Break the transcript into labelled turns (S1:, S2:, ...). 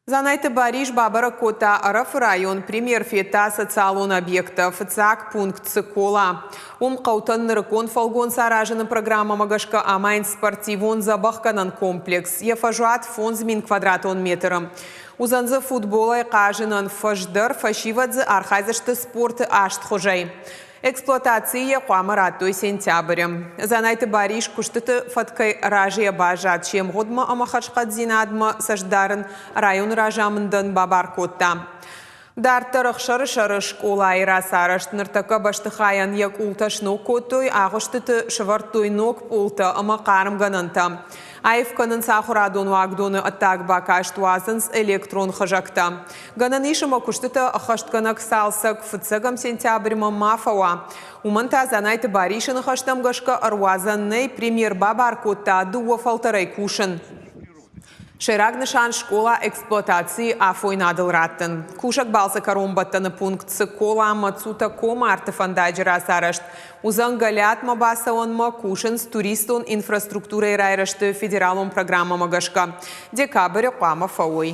S1: Дзанайты Барис бабӕрӕг кодта Ӕрӕфы район, премьер федта социалон объекттӕ. Фыццаг пункт Цыкола. Уым хъӕутӕн нырыккон фӕлгонц аразыны программӕмӕ гӕсгӕ амайынц спортивон дзӕбӕхгӕнӕн комплекс. Йӕ фӕзуат 5000 квадратон метры. Уыдзӕн дзы футболӕй хъазынӕн фӕз дӕр, фӕсивӕд дзы архайдзысты спорты аст хуызӕй. Эксплуатацийы йӕ хъуамӕ радтой сентябры. Дзанайты Барис куыстыты фӕткӕй разыйӕ баззад се мгъуыдмӕ ӕмӕ хӕрзхъӕддзинадмӕ цӕстдарын районы разамындӕн бабар кодта. Дарддӕр Ӕхсӕрысӕры скъолайы рацарӕзт ныртӕккӕ бӕстыхайӕн йӕ къултӕ сног кодтой, агъуыстыты сӕвӕрдтой ног пъолтӕ ӕмӕ хъармгӕнӕнтӕ. Аив кӕнынц ахуырадон уагдоны ӕддаг бакаст, уадзынц электрон хызӕгтӕ. Гӕнӕн ис ӕмӕ куыстытӕ ӕххӕстгӕнӕг цалцӕг фыццӕгӕм сентябрьмӕ ма фӕуа. Уымӕн та Дзанайты Барисы ныхӕстӕм гӕсгӕ ӕруадзӕн нӕй, премьер бабар кодта дыууӕ фӕлтӕрӕй кусын. Сӕйраг нысан скъола эксплуатацийы афойнадыл раттын. Кусӕг балцы кӕронбӕттӕны пункт Цыкола Мацутӕ Комарты фӕндаджы рацарӕзт уыдзӕн Гӕлиатмӕ бацӕуӕнмӕ, кусынц туристон инфраструктурӕйы райрӕзты федералон программӕмӕ гӕсгӕ. Декабры хъуамӕ фӕуой.